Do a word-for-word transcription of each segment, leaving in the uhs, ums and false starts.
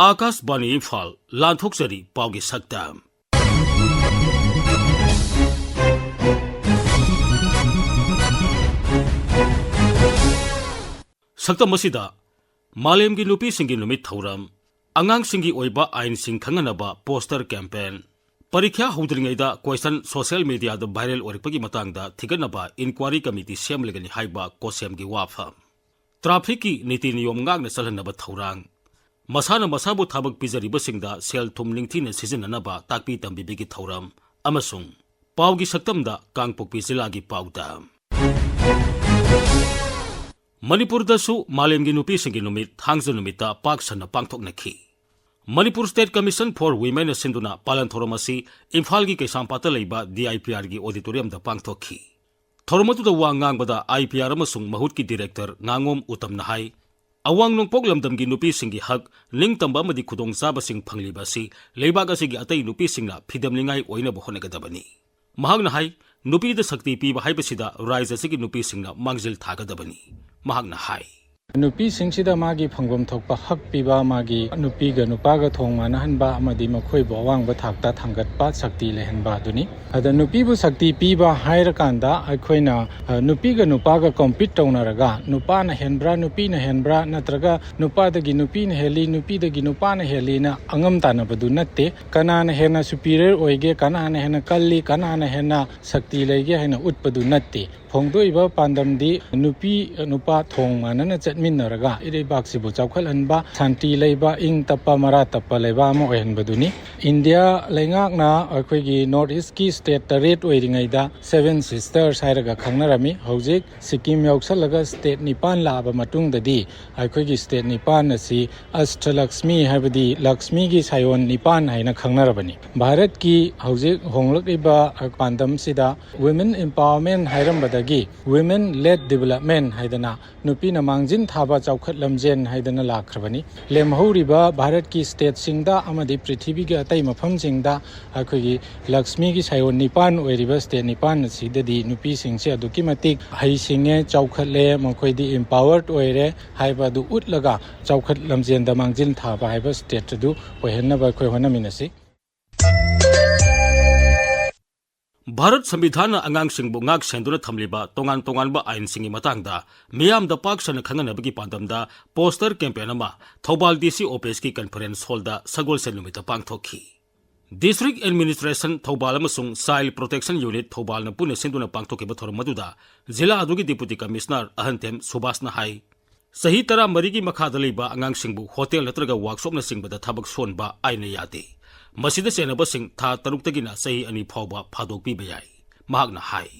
ꯑꯥꯀꯥꯁꯕꯥꯅꯤ ꯏꯝꯐꯥꯜ, ꯂꯥꯟꯊꯣꯛꯆꯔꯤ ꯄꯥꯎꯒꯤ ꯁꯛꯇꯝ꯫ ꯁꯛꯇꯝ ꯑꯁꯤꯗ ꯃꯥꯂꯦꯝꯒꯤ ꯅꯨꯄꯤꯁꯤꯡꯒꯤ ꯅꯨꯃꯤꯠ ꯊꯧꯔꯝ, ꯑꯉꯥꯡꯁꯤꯡꯒꯤ ꯑꯣꯏꯕ ꯑꯥꯏꯟꯁꯤꯡ ꯈꯪꯍꯟꯅꯕ ꯄꯣꯁꯇꯔ ꯀꯦꯝꯄꯦꯟ, ꯄꯔꯤꯈ꯭ꯌꯥ ꯍꯧꯗ꯭ꯔꯤꯉꯩꯗ ꯀꯣꯏꯁꯟ ꯁꯣꯁꯤꯌꯦꯜ ꯃꯤꯗꯤꯌꯥꯗ ꯚꯥꯏꯔꯦꯜ ꯑꯣꯏꯔꯛꯄꯒꯤ ꯃꯇꯥꯡꯗ ꯊꯤꯒꯠꯅꯕ ꯏꯟꯀ꯭ꯋꯥꯔꯤ ꯀꯃꯤꯇꯤ ꯁꯦꯝꯂꯒꯅꯤ ꯍꯥꯏꯕ ꯀꯣꯁꯦꯝꯒꯤ ꯋꯥꯐꯝ, ꯇ꯭ꯔꯥꯐꯤꯛꯀꯤ ꯅꯤꯇꯤ ꯅꯤꯌꯣꯝ ꯉꯥꯛꯅ ꯆꯠꯍꯟꯅꯕ ꯊꯧꯔꯥꯡ, ꯃꯁꯥꯅ ꯃꯁꯥꯕꯨ ꯊꯕꯛ ꯄꯤꯖꯔꯤꯕꯁꯤꯡꯗ ꯁꯦꯜ ꯊꯨꯝ ꯅꯤꯡꯊꯤꯅ ꯁꯤꯖꯤꯟꯅꯅꯕ ꯇꯥꯛꯄꯤ ꯇꯝꯕꯤꯕꯒꯤ ꯊꯧꯔꯝ ꯑꯃꯁꯨꯡ ꯄꯥꯎꯒꯤ ꯁꯛꯇꯝꯗ ꯀꯥꯡꯄꯣꯛꯄꯤ ꯖꯤꯂꯥꯒꯤ ꯄꯥꯎꯗꯝ꯫ ꯃꯅꯤꯄꯨꯔꯗꯁꯨ ꯃꯥꯂꯦꯝꯒꯤ ꯅꯨꯄꯤꯁꯤꯡꯒꯤ ꯅꯨꯃꯤꯠ ꯊꯥꯡꯖ ꯅꯨꯃꯤꯠꯇ ꯄꯥꯛ ꯁꯟꯅ ꯄꯥꯡꯊꯣꯛꯅꯈꯤ꯫ ꯃꯅꯤꯄꯨꯔ State Commission for Womenꯅ ꯁꯤꯟꯗꯨꯅ ꯄꯥꯂꯟ ꯊꯧꯔꯝ ꯑꯁꯤ ꯏꯝꯐꯥꯜꯒꯤ ꯀꯩꯁꯥꯝꯄꯥꯠꯇ ꯂꯩꯕ DIPRꯒꯤ auditoriumꯗ ꯄꯥꯡꯊꯣꯛꯈꯤ꯫ ꯊꯧꯔꯝ ꯑꯗꯨꯗ ꯋꯥ ꯉꯥꯡꯕꯗ IPR ꯑꯃꯁꯨꯡ ꯃꯍꯨꯠꯀꯤ director ꯉꯥꯉꯣꯝ ꯎꯇꯝꯅ ꯍꯥꯏ, ꯑꯋꯥꯡ ꯅꯣꯡꯄꯣꯛ ꯂꯝꯗꯝꯒꯤ ꯅꯨꯄꯤꯁꯤꯡꯒꯤ ꯍꯛ, ꯅꯤꯡꯇꯝꯕ ꯑꯃꯗꯤ ꯈꯨꯗꯣꯡꯆꯥꯕꯁꯤꯡ ꯐꯪꯂꯤꯕ ꯑꯁꯤ ꯂꯩꯕꯥꯛ ꯑꯁꯤꯒꯤ ꯑꯇꯩ ꯅꯨꯄꯤꯁꯤꯡꯅ ꯐꯤꯗꯝꯅꯤꯡꯉꯥꯏ ꯑꯣꯏꯅꯕ ꯍꯣꯠꯅꯒꯗꯕꯅꯤ꯫ ꯃꯍꯥꯛꯅ ꯍꯥꯏ, ꯅꯨꯄꯤꯗ ꯁꯛꯇꯤ ꯄꯤꯕ ꯍꯥꯏꯕꯁꯤꯗ ꯔꯥꯖ꯭ꯌ ꯑꯁꯤꯒꯤ ꯅꯨꯄꯤꯁꯤꯡꯅ ꯃꯥꯡꯖꯤꯜ ꯊꯥꯒꯗꯕꯅꯤ꯫ ꯃꯍꯥꯛꯅ ꯍꯥꯏ, ꯅꯨꯄꯤꯁꯤꯡꯁꯤꯗ ꯃꯥꯒꯤ ꯐꯪꯐꯝ ꯊꯣꯛꯄ ꯍꯛ ꯄꯤꯕ, ꯃꯥꯒꯤ ꯅꯨꯄꯤꯒ ꯅꯨꯄꯥꯒ ꯊꯣꯡ ꯃꯥꯟꯅꯍꯟꯕ ꯑꯃꯗꯤ ꯃꯈꯣꯏꯕꯨ ꯑꯋꯥꯡꯕ ꯊꯥꯛꯇ ꯊꯥꯡꯒꯠꯄ, ꯁꯛꯇꯤ ꯂꯩꯍꯟꯕ ꯑꯗꯨꯅꯤ꯫ ꯑꯗ ꯅꯨꯄꯤꯕꯨ ꯁꯛꯇꯤ ꯄꯤꯕ ꯍꯥꯏꯔꯀꯥꯟꯗ ꯑꯩꯈꯣꯏꯅ, ꯑ, ꯅꯨꯄꯤꯒ ꯅꯨꯄꯥꯒ compete ꯇꯧꯅꯔꯒ ꯅꯨꯄꯥꯅ ꯍꯦꯟꯕ꯭ꯔꯥ, ꯅꯨꯄꯤꯅ ꯍꯦꯟꯕ꯭ꯔꯥ, ꯅꯠꯇ꯭ꯔꯒ ꯅꯨꯄꯥꯗꯒꯤ ꯅꯨꯄꯤꯅ ꯍꯦꯜꯂꯤ, ꯅꯨꯄꯤꯗꯒꯤ ꯅꯨꯄꯥꯅ ꯍꯦꯜꯂꯤꯅ ꯑꯉꯝ ꯇꯥꯟꯅꯕꯗꯨ ꯅꯠꯇꯦ꯫ ꯀꯅꯥꯅ ꯍꯦꯟꯅ superior ꯑꯣꯏꯒꯦ, ꯀꯅꯥꯅ ꯍꯦꯟꯅ ꯀꯜꯂꯤ, ꯀꯅꯥꯅ ꯍꯦꯟꯅ ꯁꯛꯇꯤ ꯂꯩꯒꯦ ꯍꯥꯏꯅ ꯎꯠꯄꯗꯨ ꯅꯠꯇꯦ꯫ ꯐꯣꯡꯗꯣꯛꯏꯕ ꯄꯥꯟꯗꯝꯗꯤ ꯅꯨꯄꯤ ꯅꯨꯄꯥ ꯊꯣꯡ ꯃꯥꯟꯅꯅ ꯆꯠꯃꯤꯟꯅꯔꯒ ꯏꯔꯩꯕꯥꯛꯁꯤꯕꯨ ꯆꯥꯎꯈꯠꯍꯟꯕ, ꯁꯥꯟꯇꯤ ꯂꯩꯕ, ꯏꯪ ꯇꯞꯄ, ꯃꯔꯥ ꯇꯞꯄ ꯂꯩꯕꯥꯛ ꯑꯃ ꯑꯣꯏꯍꯟꯕꯗꯨꯅꯤ꯫ ꯏꯟꯗꯤꯌꯥ ꯂꯩꯉꯥꯛꯅ ꯑꯩꯈꯣꯏꯒꯤ North Eastꯀꯤ state ꯇꯔꯦꯠ ꯑꯣꯏꯔꯤꯉꯩꯗ Seven Sisters ꯍꯥꯏꯔꯒ ꯈꯪꯅꯔꯝꯃꯤ꯫ ꯍꯧꯖꯤꯛ ꯁꯤꯛꯀꯤꯝ ꯌꯥꯎꯁꯜꯂꯒ state ꯅꯤꯄꯥꯟ ꯂꯥꯛꯑꯕ ꯃꯇꯨꯡꯗꯗꯤ ꯑꯩꯈꯣꯏꯒꯤ state ꯅꯤꯄꯥꯟ ꯑꯁꯤ ꯑꯁ꯭ꯇꯂꯛꯁꯃꯤ ꯍꯥꯏꯕꯗꯤ ꯂꯛꯁꯃꯤꯒꯤ ꯁꯥꯌꯣꯟ ꯅꯤꯄꯥꯟ ꯍꯥꯏꯅ ꯈꯪꯅꯔꯕꯅꯤ꯫ ꯚꯥꯔꯠꯀꯤ ꯍꯧꯖꯤꯛ ꯍꯣꯡꯂꯛꯂꯤꯕ ꯄꯥꯟꯗꯝꯁꯤꯗ women empowerment ꯍꯥꯏꯔꯝꯕꯗꯒꯤ women led development ꯍꯥꯏꯗꯅ ꯅꯨꯄꯤꯅ ꯃꯥꯡꯖꯤꯟ ꯊꯥꯕ ꯆꯥꯎꯈꯠ ꯂꯝꯖꯦꯟ ꯍꯥꯏꯗꯅ ꯂꯥꯛꯈ꯭ꯔꯕꯅꯤ꯫ ꯂꯦꯝꯍꯧꯔꯤꯕ ꯚꯥꯔꯠꯀꯤ ꯁ꯭ꯇꯦꯠꯁꯤꯡꯗ ꯑꯃꯗꯤ ꯄ꯭ꯔꯤꯊꯤꯕꯤꯒꯤ ꯑꯇꯩ ꯃꯐꯝꯁꯤꯡꯗ ꯑꯩꯈꯣꯏꯒꯤ ꯂꯛꯁꯃꯤꯒꯤ ꯁꯥꯏꯑꯣꯟ ꯅꯤꯄꯥꯟ ꯑꯣꯏꯔꯤꯕ ꯁ꯭ꯇꯦꯠ ꯅꯤꯄꯥꯟ ꯑꯁꯤꯗꯗꯤ ꯅꯨꯄꯤꯁꯤꯡꯁꯦ ꯑꯗꯨꯛꯀꯤ ꯃꯇꯤꯛ ꯍꯩꯁꯤꯡꯉꯦ, ꯆꯥꯎꯈꯠꯂꯦ, ꯃꯈꯣꯏꯗꯤ empowered ꯑꯣꯏꯔꯦ ꯍꯥꯏꯕ ꯑꯗꯨ ꯎꯠꯂꯒ ꯆꯥꯎꯈꯠ ꯂꯝꯖꯦꯟꯗ ꯃꯥꯡꯖꯤꯜ ꯊꯥꯕ ꯍꯥꯏꯕ ꯁ꯭ꯇꯦꯠ ꯑꯗꯨ ꯑꯣꯏꯍꯟꯅꯕ ꯑꯩꯈꯣꯏ ꯍꯣꯠꯅꯃꯤꯟꯅꯁꯤ꯫ ꯚꯥꯔꯠ ꯁꯪꯕꯤꯙꯥꯟꯅ ꯑꯉꯥꯡꯁꯤꯡꯕꯨ ꯉꯥꯛ ꯁꯦꯟꯗꯨꯅ ꯊꯝꯂꯤꯕ ꯇꯣꯉꯥꯟ ꯇꯣꯉꯥꯟꯕ ꯑꯥꯏꯟꯁꯤꯡꯒꯤ ꯃꯇꯥꯡꯗ ꯃꯤꯌꯥꯝꯗ ꯄꯥꯛ ꯁꯟꯅ ꯈꯪꯍꯟꯅꯕꯒꯤ ꯄꯥꯟꯗꯝꯗ ꯄꯣꯁꯇꯔ ꯀꯦꯝꯄꯦꯟ ꯑꯃ ꯊꯧꯕꯥꯜ ꯗꯤ ꯁꯤ ꯑꯣꯐꯤꯁꯀꯤ ꯀꯟꯐꯔꯦꯟꯁ ꯍꯣꯜꯗ ꯁꯒꯣꯜꯁꯦꯟ ꯅꯨꯃꯤꯠꯇ ꯄꯥꯡꯊꯣꯛꯈꯤ꯫ District Administration ꯊꯧꯕꯥꯜ ꯑꯃꯁꯨꯡ Child Protection Unit ꯊꯧꯕꯥꯜꯅ ꯄꯨꯟꯅ ꯁꯤꯟꯗꯨꯅ ꯄꯥꯡꯊꯣꯛꯈꯤꯕ ꯊꯧꯔꯝ ꯑꯗꯨꯗ ꯖꯤꯂꯥ ꯑꯗꯨꯒꯤ Deputy Commissioner ꯑꯍꯟꯊꯦꯝ ꯁꯨꯕꯥꯁꯅ ꯍꯥꯏ, ꯆꯍꯤ ꯇꯔꯥꯃꯔꯤꯒꯤ ꯃꯈꯥꯗ ꯂꯩꯕ ꯑꯉꯥꯡꯁꯤꯡꯕꯨ ꯍꯣꯇꯦꯜ ꯅꯠꯇ꯭ꯔꯒ ꯋꯥꯔꯛꯁꯣꯞꯅꯆꯤꯡꯕꯗ ꯊꯕꯛ ꯁꯨꯍꯟꯕ ꯑꯥꯏꯟꯅ ꯌꯥꯗꯦ꯫ ꯃꯁꯤꯗ ꯆꯦꯟꯅꯕꯁꯤꯡ ꯊꯥ ꯇꯔꯨꯛꯇꯒꯤꯅ ꯆꯍꯤ ꯑꯅꯤ ꯐꯥꯎꯕ ꯐꯥꯗꯣꯛꯄꯤꯕ ꯌꯥꯏ꯫ ꯃꯍꯥꯛꯅ ꯍꯥꯏ,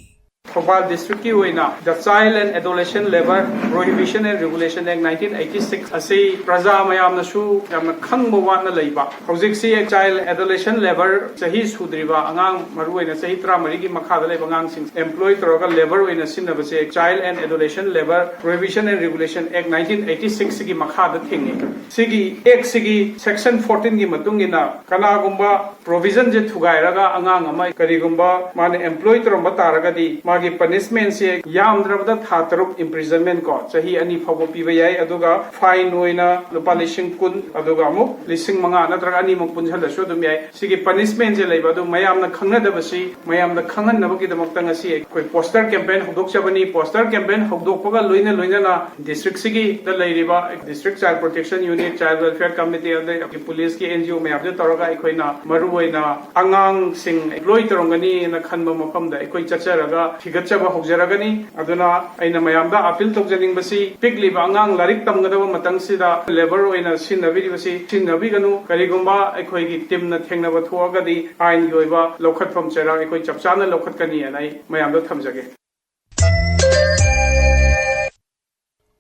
ꯊꯧꯕꯥꯜ districtꯀꯤ ꯑꯣꯏꯅ the Child and Adolescent Labour Prohibition and Regulation Act nineteen eighty six ꯑꯁꯤ ꯄ꯭ꯔꯖꯥ ꯃꯌꯥꯝꯅꯁꯨ ꯌꯥꯝꯅ ꯈꯪꯕ ꯋꯥꯠꯅ ꯂꯩꯕ, ꯍꯧꯖꯤꯛꯁꯤ child adolescent labour ꯆꯍꯤ ꯁꯨꯗ꯭ꯔꯤꯕ ꯑꯉꯥꯡ, ꯃꯔꯨꯑꯣꯏꯅ ꯆꯍꯤ ꯇꯔꯥꯃꯔꯤꯒꯤ ꯃꯈꯥꯗ ꯂꯩꯕ ꯑꯉꯥꯡꯁꯤꯡ employ ꯇꯧꯔꯒ labour ꯑꯣꯏꯅ ꯁꯤꯖꯤꯟꯅꯕꯁꯦ Child and Adolescent Labour Prohibition and Regulation Act nineteen eighty sixꯀꯤ ꯃꯈꯥꯗ ꯊꯤꯡꯉꯤ꯫ ꯁꯤꯒꯤ Actꯁꯤꯒꯤ section fourteenꯒꯤ ꯃꯇꯨꯡ ꯏꯟꯅ ꯀꯅꯥꯒꯨꯝꯕ provisionꯁꯦ ꯊꯨꯒꯥꯏꯔꯒ ꯑꯉꯥꯡ ꯑꯃ ꯀꯔꯤꯒꯨꯝꯕ ꯃꯥꯅ employ ꯇꯧꯔꯝꯕ ꯇꯥꯔꯒꯗꯤ ꯃꯥꯒꯤ punishmentꯁꯦ ꯌꯥꯝꯗ꯭ꯔꯕꯗ ꯊꯥ ꯇꯔꯨꯛ imprisonment ꯀꯣ, ꯆꯍꯤ ꯑꯅꯤ ꯐꯥꯎꯕ ꯄꯤꯕ ꯌꯥꯏ, ꯑꯗꯨꯒ fine ꯑꯣꯏꯅ ꯂꯨꯄꯥ ꯂꯤꯁꯤꯡ ꯀꯨꯟ, ꯑꯗꯨꯒ ꯑꯃꯨꯛ ꯂꯤꯁꯤꯡ ꯃꯉꯥ ꯅꯠꯇ꯭ꯔꯒ ꯑꯅꯤꯃꯛ ꯄꯨꯟꯁꯤꯜꯂꯁꯨ ꯑꯗꯨꯝ ꯌꯥꯏ꯫ ꯁꯤꯒꯤ punishmentꯁꯦ ꯂꯩꯕ ꯑꯗꯨ ꯃꯌꯥꯝꯅ ꯈꯪꯅꯗꯕꯁꯤ, ꯃꯌꯥꯝꯅ ꯈꯪꯍꯟꯅꯕꯒꯤꯗꯃꯛꯇ ꯉꯁꯤ ꯑꯩꯈꯣꯏ poster campaign ꯍꯧꯗꯣꯛꯆꯕꯅꯤ꯫ Poster campaign ꯍꯧꯗꯣꯛꯄꯒ ꯂꯣꯏꯅ ꯂꯣꯏꯅꯅ districtꯁꯤꯒꯤꯗ ꯂꯩꯔꯤꯕ District Child Protection Unit, Child Welfare Committee, ꯑꯗꯩ policeꯀꯤ N G O ꯃꯌꯥꯝꯁꯦ ꯇꯧꯔꯒ ꯑꯩꯈꯣꯏꯅ ꯃꯔꯨꯑꯣꯏꯅ ꯑꯉꯥꯡꯁꯤꯡ employ ꯇꯧꯔꯝꯒꯅꯤꯅ ꯈꯟꯕ ꯃꯐꯝꯗ ꯑꯩꯈꯣꯏ ꯆꯠꯆꯔꯒ ꯊꯤꯒꯠꯆꯕ ꯍꯧꯖꯔꯒꯅꯤ꯫ ꯑꯗꯨꯅ ꯑꯩꯅ ꯃꯌꯥꯝꯗ appeal ꯇꯧꯖꯅꯤꯡꯕꯁꯤ, ꯄꯤꯛꯂꯤꯕ ꯑꯉꯥꯡ ꯂꯥꯏꯔꯤꯛ ꯇꯝꯒꯗꯕ ꯃꯇꯝꯁꯤꯗ labour ꯑꯣꯏꯅ ꯁꯤꯖꯤꯟꯅꯕꯤꯔꯤꯕꯁꯤ ꯁꯤꯖꯤꯟꯅꯕꯤꯒꯅꯨ꯫ ꯀꯔꯤꯒꯨꯝꯕ ꯑꯩꯈꯣꯏꯒꯤ teamꯅ ꯊꯦꯡꯅꯕ ꯊꯣꯛꯑꯒꯗꯤ ꯑꯥꯏꯟꯒꯤ ꯑꯣꯏꯕ ꯂꯧꯈꯠꯐꯝ ꯆꯩꯔꯥꯛ ꯑꯩꯈꯣꯏ ꯆꯞ ꯆꯥꯅ ꯂꯧꯈꯠꯀꯅꯤ ꯍꯥꯏꯅ ꯑꯩ ꯃꯌꯥꯝꯗ ꯊꯝꯖꯒꯦ꯫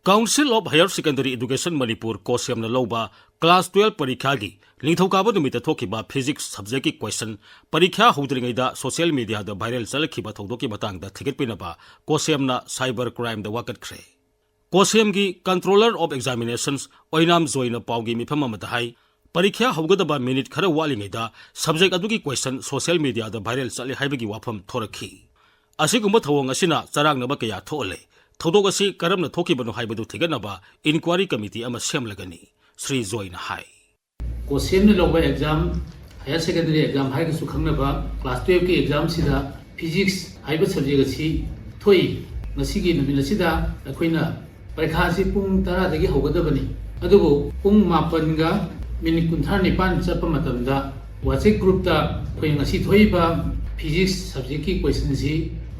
Council of Higher Secondary Education Manipur, ꯀꯣꯁꯦꯝꯅ ꯂꯧꯕ class twelve ꯄꯔꯤꯈ꯭ꯌꯥꯒꯤ ꯅꯤꯡꯊꯧꯀꯥꯕ ꯅꯨꯃꯤꯠꯇ ꯊꯣꯛꯈꯤꯕ physics subjectꯀꯤ question ꯄꯔꯤꯈ꯭ꯌꯥ ꯍꯧꯗ꯭ꯔꯤꯉꯩꯗ social mediaꯗ viral ꯆꯠꯂꯛꯈꯤꯕ ꯊꯧꯗꯣꯛꯀꯤ ꯃꯇꯥꯡꯗ ꯊꯤꯒꯠꯄꯤꯅꯕ ꯀꯣꯁꯦꯝꯅ cyber crimeꯗ ꯋꯥꯀꯠꯈ꯭ꯔꯦ꯫ ꯀꯣꯁꯦꯝꯒꯤ Controller of Examinations ꯑꯣꯏꯅꯥꯝ ꯖꯣꯏꯅ ꯄꯥꯎꯒꯤ ꯃꯤꯐꯝ ꯑꯃꯗ ꯍꯥꯏ, ꯄꯔꯤꯈ꯭ꯌꯥ ꯍꯧꯒꯗꯕ ꯃꯤꯅꯤꯠ ꯈꯔ ꯋꯥꯠꯂꯤꯉꯩꯗ subject ꯑꯗꯨꯒꯤ question social mediaꯗ viral ꯆꯠꯂꯤ ꯍꯥꯏꯕꯒꯤ ꯋꯥꯐꯝ ꯊꯣꯔꯛꯈꯤ꯫ ꯑꯁꯤꯒꯨꯝꯕ ꯊꯧꯑꯣꯡ ꯑꯁꯤꯅ ꯆꯔꯥꯡꯅꯕ ꯀꯌꯥ ꯊꯣꯛꯍꯜꯂꯦ꯫ ꯊꯧꯗꯣꯛ ꯑꯁꯤ ꯀꯔꯝꯅ ꯊꯣꯛꯈꯤꯕꯅꯣ ꯍꯥꯏꯕꯗꯨ ꯊꯤꯒꯠꯅꯕ inquiry committee ꯑꯃ ꯁꯦꯝꯂꯒꯅꯤ, ꯁ꯭ꯔꯤ ꯖꯣꯏꯅ ꯍꯥꯏ꯫ ꯀꯣꯁꯦꯝꯅ ꯂꯧꯕ exam, higher secondary exam ꯍꯥꯏꯔꯒꯁꯨ ꯈꯪꯅꯕ class twelveꯀꯤ examꯁꯤꯗ physics ꯍꯥꯏꯕ subject ꯑꯁꯤ ꯊꯣꯛꯏ꯫ ꯉꯁꯤꯒꯤ ꯅꯨꯃꯤꯠ ꯑꯁꯤꯗ ꯑꯩꯈꯣꯏꯅ ꯄꯔꯤꯈꯥ ꯑꯁꯤ ꯄꯨꯡ ꯇꯔꯥꯗꯒꯤ ꯍꯧꯒꯗꯕꯅꯤ꯫ ꯑꯗꯨꯕꯨ ꯄꯨꯡ ꯃꯥꯄꯟꯒ ꯃꯤꯅꯤꯠ ꯀꯨꯟꯊ꯭ꯔꯥ ꯅꯤꯄꯥꯟ ꯆꯠꯄ ꯃꯇꯝꯗ WhatsApp groupꯇ ꯑꯩꯈꯣꯏ ꯉꯁꯤ ꯊꯣꯛꯏꯕ physics subjectꯀꯤ questionꯁꯤ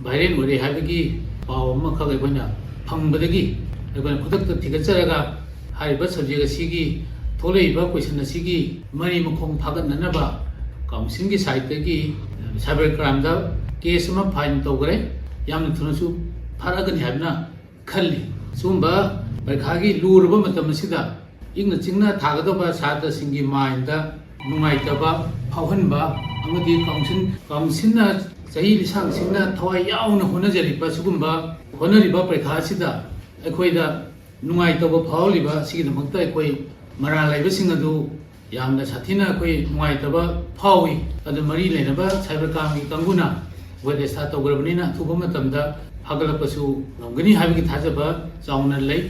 viral ꯑꯣꯏꯔꯦ ꯍꯥꯏꯕꯒꯤ ꯄꯥꯎ ꯑꯃꯈꯛ ꯑꯩꯈꯣꯏꯅ ꯐꯪꯕꯗꯒꯤ ꯑꯩꯈꯣꯏꯅ ꯈꯨꯗꯛꯇ ꯊꯤꯒꯠꯆꯔꯒ ꯍꯥꯏꯔꯤꯕ subject ꯑꯁꯤꯒꯤ ꯊꯣꯛꯂꯛꯏꯕ question ꯑꯁꯤꯒꯤ ꯃꯔꯤ ꯃꯈꯣꯡ ꯐꯥꯒꯠꯅꯅꯕ councilꯒꯤ sideꯇꯒꯤ cyber crimeꯗ case ꯑꯃ file ꯇꯧꯈ꯭ꯔꯦ꯫ ꯌꯥꯝꯅ ꯊꯨꯅꯁꯨ ꯐꯥꯔꯛꯀꯅꯤ ꯍꯥꯏꯕꯅ ꯈꯜꯂꯤ꯫ ꯁꯤꯒꯨꯝꯕ ꯄꯔꯤꯈꯥꯒꯤ ꯂꯨꯔꯕ ꯃꯇꯝ ꯑꯁꯤꯗ ꯏꯪꯅ ꯆꯤꯛꯅ ꯊꯥꯒꯗꯕ ꯁꯥꯇ꯭ꯔꯁꯤꯡꯒꯤ mindꯗ ꯅꯨꯡꯉꯥꯏꯇꯕ ꯐꯥꯎꯍꯟꯕ ꯑꯃꯗꯤ council, councilꯅ ꯆꯍꯤ ꯂꯤꯁꯥꯡꯁꯤꯡꯅ ꯊꯋꯥꯏ ꯌꯥꯎꯅ ꯍꯣꯠꯅꯖꯔꯤꯕ ꯁꯤꯒꯨꯝꯕ ꯍꯣꯠꯅꯔꯤꯕ ꯄꯔꯤꯈꯥ ꯑꯁꯤꯗ ꯑꯩꯈꯣꯏꯗ ꯅꯨꯡꯉꯥꯏꯇꯕ ꯐꯥꯎꯍꯜꯂꯤꯕ ꯑꯁꯤꯒꯤꯗꯃꯛꯇ ꯑꯩꯈꯣꯏ ꯃꯔꯥꯜ ꯂꯩꯕꯁꯤꯡ ꯑꯗꯨ ꯌꯥꯝꯅ ꯁꯥꯊꯤꯅ ꯑꯩꯈꯣꯏ ꯅꯨꯡꯉꯥꯏꯇꯕ ꯐꯥꯎꯏ꯫ ꯑꯗꯨ ꯃꯔꯤ ꯂꯩꯅꯕ cyber crimeꯒꯤ ꯀꯥꯡꯕꯨꯅ ꯑꯩꯈꯣꯏꯗ start ꯇꯧꯈ꯭ꯔꯕꯅꯤꯅ ꯑꯊꯨꯕ ꯃꯇꯝꯗ ꯐꯥꯒꯠꯂꯛꯄꯁꯨ ꯉꯝꯒꯅꯤ ꯍꯥꯏꯕꯒꯤ ꯊꯥꯖꯕ ꯆꯥꯎꯅ ꯂꯩ꯫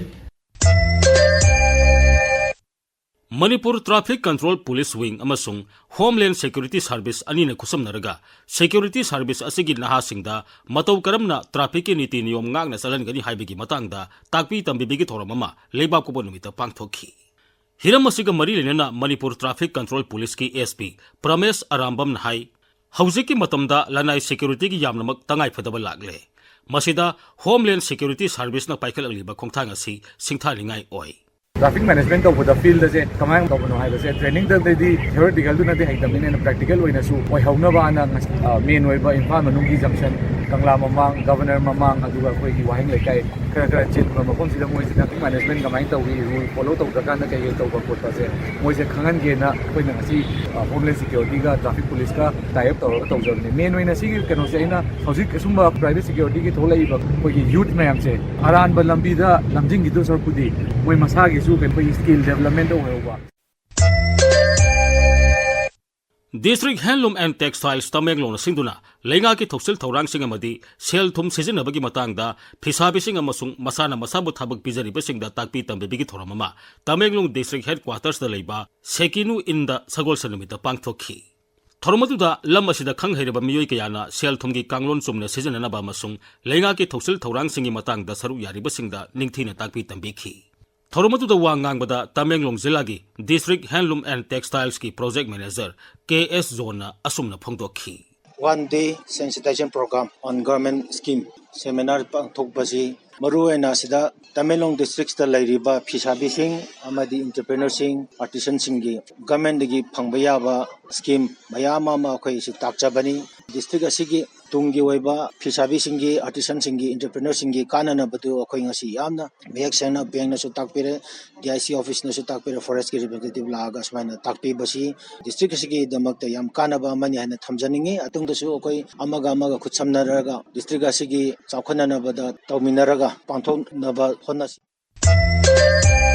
Manipur Traffic Control Police Wing ꯑꯃꯁꯨꯡ Homeland Security Service ꯑꯅꯤꯅ ꯈꯨꯠꯁꯝꯅꯔꯒ security service ꯑꯁꯤꯒꯤ ꯅꯍꯥꯁꯤꯡꯗ ꯃꯇꯧ ꯀꯔꯝꯅ trafficꯀꯤ ꯅꯤꯇꯤ ꯅꯤꯌꯣꯝ ꯉꯥꯛꯅ ꯆꯠꯍꯟꯒꯅꯤ ꯍꯥꯏꯕꯒꯤ ꯃꯇꯥꯡꯗ ꯇꯥꯛꯄꯤ ꯇꯝꯕꯤꯕꯒꯤ ꯊꯧꯔꯝ ꯑꯃ ꯂꯩꯕꯥꯛꯄꯣꯛꯄ ꯅꯨꯃꯤꯠꯇ ꯄꯥꯡꯊꯣꯛꯈꯤ꯫ ꯍꯤꯔꯝ ꯑꯁꯤꯒ ꯃꯔꯤ ꯂꯩꯅꯅ ꯃꯅꯤꯄꯨꯔ Traffic Control Policeꯀꯤ SP ꯄ꯭ꯔꯃꯦꯁ ꯑꯔꯥꯝꯕꯝꯅ ꯍꯥꯏ, ꯍꯧꯖꯤꯛꯀꯤ ꯃꯇꯝꯗ ꯂꯅꯥꯏ securityꯒꯤ ꯌꯥꯝꯅꯃꯛ ꯇꯉꯥꯏꯐꯗꯕ ꯂꯥꯛꯂꯦ꯫ ꯃꯁꯤꯗ Homeland Security Serviceꯅ ꯄꯥꯏꯈꯠꯂꯛꯂꯤꯕ ꯈꯣꯡꯊꯥꯡ ꯑꯁꯤ ꯁꯤꯡꯊꯥꯅꯤꯡꯉꯥꯏ ꯑꯣꯏ꯫ Traffic management ꯇꯧꯕꯗ fieldꯁꯦ ꯀꯃꯥꯏꯅ ꯇꯧꯕꯅꯣ ꯍꯥꯏꯕꯁꯦ trainingꯗꯗꯤ theoreticalꯗꯨꯅꯗꯤ ꯍꯩꯇꯕꯅꯤꯅ practical ꯑꯣꯏꯅꯁꯨ ꯑꯣꯏꯍꯧꯅꯕꯅ ꯉꯁꯤ, ꯑ, main ꯑꯣꯏꯕ ꯏꯝꯐꯥꯜ ꯃꯅꯨꯡꯒꯤ junction ꯀꯪꯂꯥ ꯃꯃꯥꯡ, ꯒꯕꯔꯅꯔ ꯃꯃꯥꯡ, ꯑꯗꯨꯒ ꯑꯩꯈꯣꯏꯒꯤ ꯋꯥꯍꯦꯡ ꯂꯩꯀꯥꯏ ꯈꯔ ꯈꯔ ꯆꯤꯟꯕ ꯃꯐꯝꯁꯤꯗ ꯃꯣꯏꯁꯦ traffic management ꯀꯃꯥꯏꯅ ꯇꯧꯏ, rule follow ꯇꯧꯗ꯭ꯔꯀꯥꯟꯗ ꯀꯩ ꯀꯩ ꯇꯧꯕ ꯈꯣꯠꯄꯁꯦ ꯃꯣꯏꯁꯦ ꯈꯪꯍꯟꯒꯦꯅ ꯑꯩꯈꯣꯏꯅ ꯉꯁꯤ, ꯑ, Homeland Security ꯒ traffic police ꯀ tie up ꯇꯧꯔꯒ ꯇꯧꯖꯕꯅꯤ꯫ Main ꯑꯣꯏꯅ ꯁꯤꯒꯤ ꯀꯩꯅꯣꯁꯦ ꯑꯩꯅ ꯍꯧꯖꯤꯛ ꯑꯁꯨꯝꯕ private security ꯒꯤ ꯊꯣꯛꯂꯛꯏꯕ ꯑꯩꯈꯣꯏꯒꯤ youth ꯃꯌꯥꯝꯁꯦ ꯑꯔꯥꯟꯕ ꯂꯝꯕꯤꯗ ꯂꯝꯖꯤꯡꯈꯤꯗꯧ ꯁꯔꯨꯛꯄꯨꯗꯤ ꯃꯣꯏ ꯃꯁꯥꯒꯤꯁꯨ ꯑꯩꯈꯣꯏ skill development ꯑꯣꯏꯍꯧꯕ꯫ District Handloom and Textiles ꯇꯃꯦꯡꯂꯣꯡꯅ ꯁꯤꯟꯗꯨꯅ ꯂꯩꯉꯥꯛꯀꯤ ꯊꯧꯁꯤꯜ ꯊꯧꯔꯥꯡꯁꯤꯡ ꯑꯃꯗꯤ ꯁꯦꯜ ꯊꯨꯝ ꯁꯤꯖꯤꯟꯅꯕꯒꯤ ꯃꯇꯥꯡꯗ ꯐꯤꯁꯥꯕꯤꯁꯤꯡ ꯑꯃꯁꯨꯡ ꯃꯁꯥꯅ ꯃꯁꯥꯕꯨ ꯊꯕꯛ ꯄꯤꯖꯔꯤꯕꯁꯤꯡꯗ ꯇꯥꯛꯄꯤ ꯇꯝꯕꯤꯕꯒꯤ ꯊꯧꯔꯝ ꯑꯃ ꯇꯃꯦꯡꯂꯣꯡ District Headquarters ꯇ ꯂꯩꯕ ꯁꯦꯀꯤꯅꯨ ꯏꯟꯗ ꯁꯒꯣꯜꯁꯦꯜ ꯅꯨꯃꯤꯠꯇ ꯄꯥꯡꯊꯣꯛꯈꯤ꯫ ꯊꯧꯔꯝ ꯑꯗꯨꯗ ꯂꯝ ꯑꯁꯤꯗ ꯈꯪ ꯍꯩꯔꯕ ꯃꯤꯑꯣꯏ ꯀꯌꯥꯅ ꯁꯦꯜ ꯊꯨꯝꯒꯤ ꯀꯥꯡꯂꯣꯟ ꯆꯨꯝꯅ ꯁꯤꯖꯤꯟꯅꯅꯕ ꯑꯃꯁꯨꯡ ꯂꯩꯉꯥꯛꯀꯤ ꯊꯧꯁꯤꯜ ꯊꯧꯔꯥꯡꯁꯤꯡꯒꯤ ꯃꯇꯥꯡꯗ ꯁꯔꯨꯛ ꯌꯥꯔꯤꯕꯁꯤꯡꯗ ꯅꯤꯡꯊꯤꯅ ꯇꯥꯛꯄꯤ ꯇꯝꯕꯤꯈꯤ꯫ ꯊꯧꯔꯝ ꯑꯗꯨꯗ ꯋꯥ ꯉꯥꯡꯕꯗ ꯇꯃꯦꯡꯂꯣꯡ ꯖꯤꯂꯥꯒꯤ District Handloom and Textiles ꯀꯤ Project Manager ꯀꯦ ꯑꯦꯁ ꯖꯣꯟꯅ ꯑꯁꯨꯝꯅ ꯐꯣꯡꯗꯣꯛꯈꯤ꯫ One day sensitization program on government scheme seminar ꯄꯥꯡꯊꯣꯛꯄꯁꯤ ꯃꯔꯨꯑꯣꯏꯅ ꯑꯁꯤꯗ ꯇꯃꯦꯡꯂꯣꯡ district ꯇ ꯂꯩꯔꯤꯕ ꯐꯤꯁꯥꯕꯤꯁꯤꯡ ꯑꯃꯗꯤ entrepreneur ꯁꯤꯡ, artisan ꯁꯤꯡꯒꯤ government ꯇꯒꯤ ꯐꯪꯕ ꯌꯥꯕ scheme ꯃꯌꯥꯝ ꯑꯃ ꯑꯩꯈꯣꯏ ꯑꯁꯤ ꯇꯥꯛꯆꯕꯅꯤ꯫ District ꯑꯁꯤꯒꯤ ꯇꯨꯡꯒꯤ ꯑꯣꯏꯕ ꯐꯤꯁꯥꯕꯤꯁꯤꯡꯒꯤ, artisan ꯁꯤꯡꯒꯤ, entrepreneur ꯁꯤꯡꯒꯤ ꯀꯥꯟꯅꯅꯕꯗꯨ ꯑꯩꯈꯣꯏ ꯉꯁꯤ ꯌꯥꯝꯅ ꯃꯌꯦꯛ ꯁꯦꯡꯅ bank ꯅꯁꯨ ꯇꯥꯛꯄꯤꯔꯦ, D I C office ꯅꯁꯨ ꯇꯥꯛꯄꯤꯔꯦ, forest ꯀꯤ representative ꯂꯥꯛꯑꯒ ꯁꯨꯃꯥꯏꯅ ꯇꯥꯛꯄꯤꯕꯁꯤ district ꯑꯁꯤꯒꯤꯗꯃꯛꯇ ꯌꯥꯝ ꯀꯥꯟꯅꯕ ꯑꯃꯅꯤ ꯍꯥꯏꯅ ꯊꯝꯖꯅꯤꯡꯉꯤ꯫ ꯃꯇꯨꯡꯗꯁꯨ ꯑꯩꯈꯣꯏ ꯑꯃꯒ ꯑꯃꯒ ꯈꯨꯠꯁꯝꯅꯔꯒ district ꯑꯁꯤꯒꯤ ꯆꯥꯎꯈꯠꯅꯅꯕꯗ ꯇꯧꯃꯤꯟꯅꯔꯒ ꯄꯥꯡꯊꯣꯛꯅꯕ ꯍꯣꯠꯅꯁꯤ꯫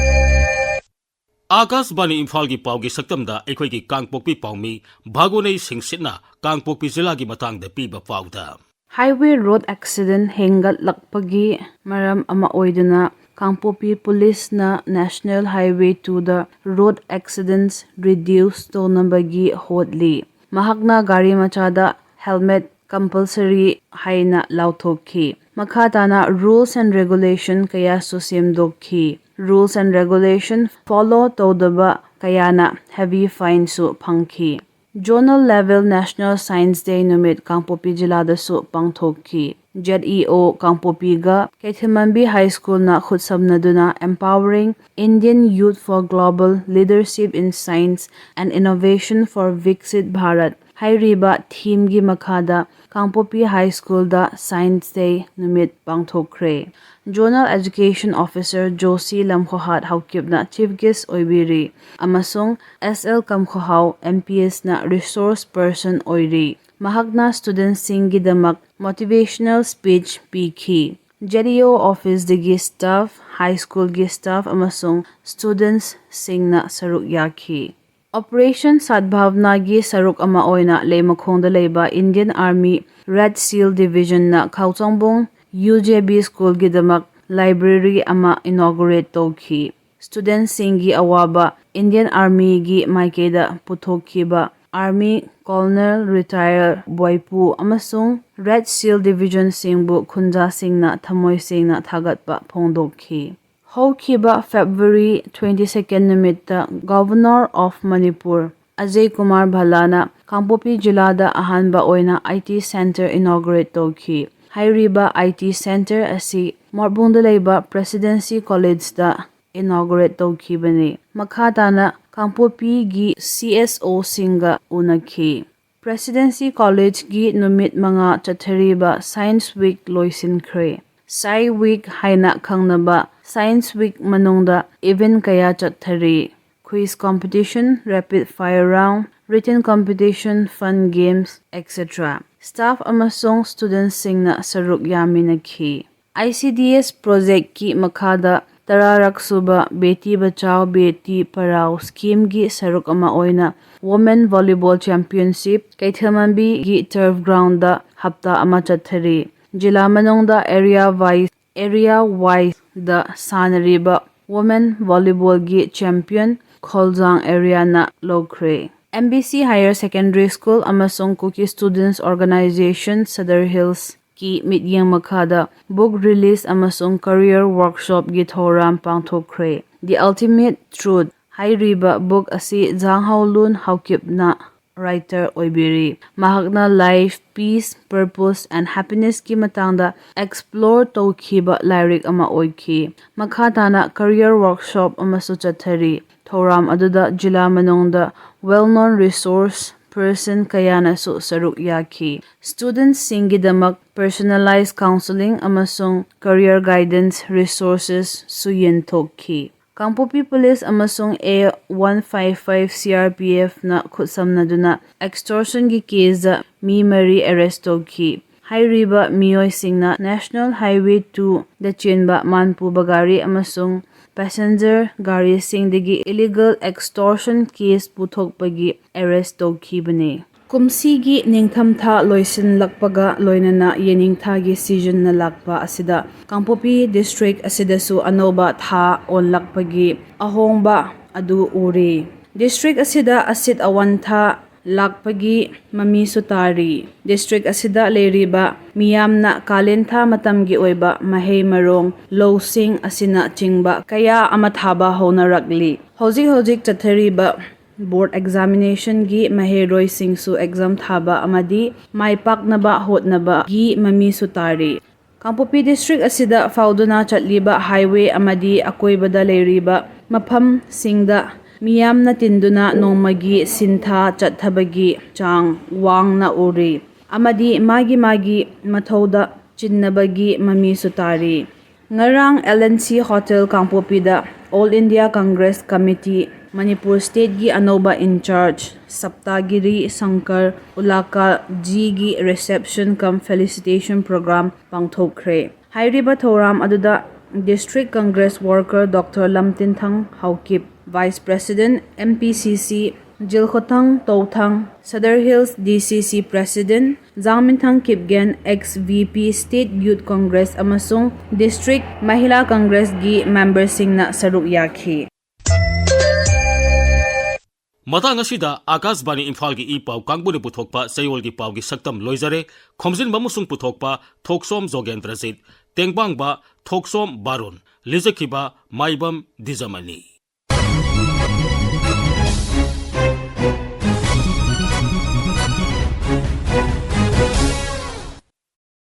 ꯑꯥꯀꯥꯁꯕꯥꯅꯤ ꯏꯝꯐꯥꯜꯒꯤ ꯄꯥꯎꯒꯤ ꯁꯛꯇꯝꯗ ꯑꯩꯈꯣꯏꯒꯤ ꯀꯥꯡꯄꯣꯛꯄꯤ ꯄꯥꯎꯃꯤ ꯚꯥꯒꯣꯅꯩ ꯁꯤꯡꯁꯤꯠꯅ ꯀꯥꯡꯄꯣꯛꯄꯤ ꯖꯤꯂꯥꯒꯤ ꯃꯇꯥꯡꯗ ꯄꯤꯕ ꯄꯥꯎꯗ꯫ Highway road accident ꯍꯦꯟꯒꯠꯂꯛꯄꯒꯤ ꯃꯔꯝ ꯑꯃ ꯑꯣꯏꯗꯨꯅ ꯀꯥꯡꯄꯣꯛꯄꯤ ꯄꯨꯂꯤꯁꯅ National Highway two ꯗ road accidents reduce ꯇꯧꯅꯕꯒꯤ ꯍꯣꯠꯂꯤ꯫ ꯃꯍꯥꯛꯅ ꯒꯥꯔꯤ ꯃꯆꯥꯗ helmet compulsory ꯍꯥꯏꯅ ꯂꯥꯎꯊꯣꯛꯈꯤ꯫ ꯃꯈꯥ ꯇꯥꯅ rules and regulation ꯀꯌꯥꯁꯨ ꯁꯦꯝꯗꯣꯛꯈꯤ꯫ Rules and regulation follow ꯇꯧꯗꯕ ꯀꯌꯥꯅ heavy fine ꯁꯨ ꯐꯪꯈꯤ꯫ Zonal level National Science Day ꯅꯨꯃꯤꯠ ꯀꯥꯡꯄꯣꯛꯄꯤ ꯖꯤꯂꯥꯗꯁꯨ ꯄꯥꯡꯊꯣꯛꯈꯤ꯫ Z E O ꯀꯥꯡꯄꯣꯛꯄꯤꯒ ꯀꯩꯊꯦꯜꯃꯟꯕꯤ High School ꯅ ꯈꯨꯠꯁꯝꯅꯗꯨꯅ Empowering Indian Youth for Global Leadership in Science and Innovation for Viksit Bharat ꯍꯥꯏꯔꯤꯕ themeꯒꯤ ꯃꯈꯥꯗ ꯀꯥꯡꯄꯣꯛꯄꯤ High Schoolꯗ Science Day ꯅꯨꯃꯤꯠ ꯄꯥꯡꯊꯣꯛꯈ꯭ꯔꯦ꯫ Zonal Education Officer Joshi ꯂꯝꯈꯣꯍꯥꯠ ꯍꯧꯀꯤꯞꯅ Chief Guest ꯑꯣꯏꯕꯤꯔꯤ ꯑꯃꯁꯨꯡ S L ꯀꯝꯈꯣꯍꯥꯎ M P Sꯅ Resource Person ꯑꯣꯏꯔꯤ꯫ ꯃꯍꯥꯛꯅ studentꯁꯤꯡꯒꯤꯗꯃꯛ motivational speech ꯄꯤꯈꯤ꯫ J D O officeꯗꯒꯤ staff, high schoolꯒꯤ staff ꯑꯃꯁꯨꯡ studentsꯁꯤꯡꯅ ꯁꯔꯨꯛ ꯌꯥꯈꯤ꯫ Operation ꯁꯗꯚꯥꯕꯅꯥꯒꯤ ꯁꯔꯨꯛ ꯑꯃ ꯑꯣꯏꯅ ꯂꯩꯃꯈꯣꯡꯗ ꯂꯩꯕ Indian Army Red Shield Divisionꯅ ꯈꯥꯎꯆꯣꯡꯕꯣꯡ U J B Schoolꯒꯤꯗꯃꯛ library ꯑꯃ inaugurate ꯇꯧꯈꯤ꯫ Studentꯁꯤꯡꯒꯤ ꯑꯋꯥꯕ Indian Armyꯒꯤ ꯃꯥꯏꯀꯩꯗ ꯄꯨꯊꯣꯛꯈꯤꯕ Army Colonel Retire ꯕꯣꯏꯄꯨ ꯑꯃꯁꯨꯡ Red Shield Divisionꯁꯤꯡꯕꯨ ꯈꯨꯟꯖꯥꯁꯤꯡꯅ ꯊꯃꯣꯏ ꯁꯦꯡꯅ ꯊꯥꯒꯠꯄ ꯐꯣꯡꯗꯣꯛꯈꯤ꯫ ꯍꯧꯈꯤꯕ February twenty second ꯅꯨꯃꯤꯠꯇ Governor of Manipur Ajay Kumar ꯚꯜꯂꯥꯅ ꯀꯥꯡꯄꯣꯛꯄꯤ ꯖꯤꯂꯥꯗ ꯑꯍꯥꯟꯕ ꯑꯣꯏꯅ I T Center inaugurate ꯇꯧꯈꯤ꯫ ꯍꯥꯏꯔꯤꯕ I T Center ꯑꯁꯤ ꯃꯣꯠꯕꯨꯡꯗ ꯂꯩꯕ Presidency Collegeꯗ inaugurate ꯇꯧꯈꯤꯕꯅꯤ꯫ ꯃꯈꯥ ꯇꯥꯅ ꯀꯥꯡꯄꯣꯛꯄꯤꯒꯤ C S Oꯁꯤꯡꯒ ꯎꯅꯈꯤ꯫ Presidency Collegeꯒꯤ ꯅꯨꯃꯤꯠ ꯃꯉꯥ ꯆꯠꯊꯔꯤꯕ Science Week ꯂꯣꯏꯁꯤꯟꯈ꯭ꯔꯦ꯫ Sci Week ꯍꯥꯏꯅ ꯈꯪꯅꯕ Science Week ꯃꯅꯨꯡꯗ event ꯀꯌꯥ ꯆꯠꯊꯔꯤ꯫ Quiz competition, rapid fire round, written competition, fun games, et cetera. Staff ꯑꯃꯁꯨꯡ studentꯁꯤꯡꯅ ꯁꯔꯨꯛ ꯌꯥꯃꯤꯟꯅꯈꯤ꯫ I C D S projectꯀꯤ ꯃꯈꯥꯗ ꯇꯔꯥꯔꯛ ꯁꯨꯕ Beti Bachao Beti Padhao schemeꯒꯤ ꯁꯔꯨꯛ ꯑꯃ ꯑꯣꯏꯅ Women Volleyball Championship ꯀꯩꯊꯦꯜꯃꯟꯕꯤꯒꯤ turf groundꯗ ꯍꯞꯇꯥ ꯑꯃ ꯆꯠꯊꯔꯤ꯫ ꯖꯤꯂꯥ ꯃꯅꯨꯡꯗ area wise, area wiseꯗ ꯁꯥꯟꯅꯔꯤꯕ Women Volleyballꯒꯤ champion ꯈꯣꯜꯖꯥꯡ areaꯅ ꯂꯧꯈ꯭ꯔꯦ꯫ M B C Higher Secondary School ꯑꯃꯁꯨꯡ Kuki Students Organisation Sadar Hillsꯀꯤ ꯃꯤꯠꯌꯦꯡ ꯃꯈꯥꯗ book release ꯑꯃꯁꯨꯡ career workshopꯀꯤ ꯊꯧꯔꯝ ꯄꯥꯡꯊꯣꯛꯈ꯭ꯔꯦ꯫ The Ultimate Truth ꯍꯥꯏꯔꯤꯕ book ꯑꯁꯤ ꯖꯥꯡꯍꯥꯎꯂꯨꯟ ꯍꯥꯎꯀꯤꯞꯅ writer ꯑꯣꯏꯕꯤꯔꯤ꯫ ꯃꯍꯥꯛꯅ life, peace, purpose and happinessꯀꯤ ꯃꯇꯥꯡꯗ explore ꯇꯧꯈꯤꯕ ꯂꯥꯏꯔꯤꯛ ꯑꯃ ꯑꯣꯏꯈꯤ꯫ ꯃꯈꯥ ꯇꯥꯅ career workshop ꯑꯃꯁꯨ ꯆꯠꯊꯔꯤ꯫ ꯊꯧꯔꯝ ꯑꯗꯨꯗ ꯖꯤꯂꯥ ꯃꯅꯨꯡꯗ well-known resource ꯄꯔꯁꯟ ꯀꯌꯥꯅꯁꯨ ꯁꯔꯨꯛ ꯌꯥꯈꯤ꯫ ꯁ꯭ꯇꯨꯗꯦꯟꯠꯁꯤꯡꯒꯤꯗꯃꯛ ꯄꯔꯁꯣꯅꯦꯂꯥꯏꯖ ꯀꯥꯎꯟꯁꯦꯂꯤꯡ ꯑꯃꯁꯨꯡ ꯀꯦꯔꯤꯌꯔ ꯒꯥꯏꯗꯦꯟꯁ ꯔꯤꯁꯣꯔꯁꯦꯁꯁꯨ ꯌꯦꯟꯊꯣꯛꯈꯤ꯫ ꯀꯥꯡꯄꯣꯛꯄꯤ ꯄꯨꯂꯤꯁ ꯑꯃꯁꯨꯡ A one five five C R P ꯑꯦꯐꯅ ꯈꯨꯠꯁꯝꯅꯗꯨꯅ ꯑꯦꯛꯁꯇꯣꯔꯁꯟꯒꯤ ꯀꯦꯁꯇ ꯃꯤ ꯃꯔꯤ ꯑꯦꯔꯦꯁ ꯇꯧꯈꯤ꯫ ꯍꯥꯏꯔꯤꯕ ꯃꯤꯑꯣꯏꯁꯤꯡꯅ ꯅꯦꯁꯅꯦꯜ ꯍꯥꯏꯋꯦ ꯇꯨꯗ ꯆꯦꯟꯕ ꯃꯥꯟ ꯄꯨꯕ ꯒꯥꯔꯤ ꯑꯃꯁꯨꯡ ꯄꯦꯁꯦꯟꯖꯔ ꯒꯥꯔꯤꯁꯤꯡꯗꯒꯤ ꯏꯂꯤꯒꯦꯜ ꯑꯦꯛꯁꯇꯣꯔꯁꯟ ꯀꯦꯁ ꯄꯨꯊꯣꯛꯄꯒꯤ ꯑꯦꯔꯦꯁ ꯇꯧꯈꯤꯕꯅꯤ꯫ ꯀꯨꯝꯁꯤꯒꯤ ꯅꯤꯡꯊꯝꯊꯥ ꯂꯣꯏꯁꯤꯜꯂꯛꯄꯒ ꯂꯣꯏꯅꯅ ꯌꯦꯅꯤꯡꯊꯥꯒꯤ ꯁꯤꯖꯟꯅ ꯂꯥꯛꯄ ꯑꯁꯤꯗ ꯀꯥꯡꯄꯣꯛꯄꯤ ꯗꯤꯁꯇ꯭ꯔꯤꯛ ꯑꯁꯤꯗꯁꯨ ꯑꯅꯧꯕ ꯊꯥ ꯑꯣꯜꯂꯛꯄꯒꯤ ꯑꯍꯣꯡꯕ ꯑꯗꯨ ꯎꯔꯤ꯫ ꯗꯤꯁꯇ꯭ꯔꯤꯛ ꯑꯁꯤꯗ ꯑꯁꯤꯠ ꯑꯋꯥꯟꯊꯥ ꯂꯥꯛꯄꯒꯤ ꯃꯃꯤꯁꯨ ꯇꯥꯔꯤ꯫ ꯗꯤꯁꯇ꯭ꯔꯤꯛ ꯑꯁꯤꯗ ꯂꯩꯔꯤꯕ ꯃꯤꯌꯥꯝꯅ ꯀꯥꯂꯦꯟ ꯊꯥ ꯃꯇꯝꯒꯤ ꯑꯣꯏꯕ ꯃꯍꯩ ꯃꯔꯣꯡ, ꯂꯧꯁꯤꯡ ꯑꯁꯤꯅꯆꯤꯡꯕ ꯀꯌꯥ ꯑꯃ ꯊꯥꯕ ꯍꯧꯅꯔꯛꯂꯤ꯫ ꯍꯧꯖꯤꯛ ꯍꯧꯖꯤꯛ ꯆꯠꯊꯔꯤꯕ ꯕꯣꯔꯗ ꯑꯦꯛꯖꯥꯃꯤꯅꯦꯁꯟꯒꯤ ꯃꯍꯩꯔꯣꯏꯁꯤꯡꯁꯨ ꯑꯦꯛꯖꯥꯝ ꯊꯥꯕ ꯑꯃꯗꯤ ꯃꯥꯏ ꯄꯥꯛꯅꯕ ꯍꯣꯠꯅꯕꯒꯤ ꯃꯃꯤꯁꯨ ꯇꯥꯔꯤ꯫ ꯀꯥꯡꯄꯣꯛꯄꯤ ꯗꯤꯁꯇ꯭ꯔꯤꯛ ꯑꯁꯤꯗ ꯐꯥꯎꯗꯨꯅ ꯆꯠꯂꯤꯕ ꯍꯥꯏꯋꯦ ꯑꯃꯗꯤ ꯑꯀꯣꯏꯕꯗ ꯂꯩꯔꯤꯕ ꯃꯐꯝꯁꯤꯡꯗ ꯃꯤꯌꯥꯝꯅ ꯇꯤꯟꯗꯨꯅ ꯅꯣꯡꯃꯒꯤ ꯁꯤꯟꯊꯥ ꯆꯠꯊꯕꯒꯤ ꯆꯥꯡ ꯋꯥꯡꯅ ꯎꯔꯤ ꯑꯃꯗꯤ ꯃꯥꯒꯤ ꯃꯥꯒꯤ ꯃꯊꯧꯗ ꯆꯤꯟꯅꯕꯒꯤ ꯃꯃꯤꯁꯨ ꯇꯥꯔꯤ꯫ ꯉꯔꯥꯡ ꯑꯦꯜ ꯑꯦꯟ ꯁꯤ ꯍꯣꯇꯦꯜ ꯀꯥꯡꯄꯣꯛꯄꯤꯗ all India Congress committee Manipur ꯁ꯭ꯇꯦꯠꯀꯤ ꯑꯅꯧꯕ ꯏꯟꯆꯥꯔꯖ ꯁꯞꯇꯥꯒꯤꯔꯤ ꯁꯪꯀꯔ ꯎꯂꯥꯀꯥ ꯖꯤꯒꯤ ꯔꯤꯁꯦꯞꯁꯟ ꯀꯝ ꯐꯦꯂꯤꯁꯤꯇꯦꯁꯟ ꯄ꯭ꯔꯣꯒ꯭ꯔꯥꯝ ꯄꯥꯡꯊꯣꯛꯈ꯭ꯔꯦ꯫ ꯍꯥꯏꯔꯤꯕ ꯊꯧꯔꯝ ꯑꯗꯨꯗ district Congress worker doctor ꯂꯝꯇꯤꯟꯊꯪ Haokip, vice president M P ꯁꯤ ꯁꯤ ꯖꯤꯜꯈꯣꯊꯪ ꯇꯧꯊꯪ, ꯁꯗꯔ ꯍꯤꯜꯁ ꯗꯤ ꯁꯤ ꯁꯤ president ꯖꯥꯡꯃꯤꯟꯊꯪ Kipgen, X V P state youth Congress ꯑꯃꯁꯨꯡ ꯗꯤꯁꯇ꯭ꯔꯤꯛ ꯃꯍꯤꯂꯥ ꯀꯪꯒ꯭ꯔꯦꯁꯀꯤ ꯃꯦꯝꯕꯔꯁꯤꯡꯅ ꯁꯔꯨꯛ ꯌꯥꯈꯤ꯫ ꯃꯇꯥꯡ ꯑꯁꯤꯗ ꯑꯥꯀꯥꯁꯕꯥꯅꯤ ꯏꯝꯐꯥꯜꯒꯤ ꯏ ꯄꯥꯎ ꯀꯥꯡꯕꯨꯅ ꯄꯨꯊꯣꯛꯄ ꯆꯌꯣꯜꯒꯤ ꯄꯥꯎꯒꯤ ꯁꯛꯇꯝ ꯂꯣꯏꯖꯔꯦ꯫ ꯈꯣꯝꯖꯤꯟꯕ ꯑꯃꯁꯨꯡ ꯄꯨꯊꯣꯛꯄ ꯊꯣꯛꯁꯣꯝ ꯖꯣꯒꯦꯟꯗ꯭ꯔꯖꯤꯠ, ꯇꯦꯡꯕꯥꯡꯕ ꯊꯣꯛꯁꯣꯝ ꯕꯥꯔꯨꯟ, ꯂꯤꯖꯈꯤꯕ ꯃꯥꯏꯕꯝ ꯗꯤꯖꯃꯅꯤ꯫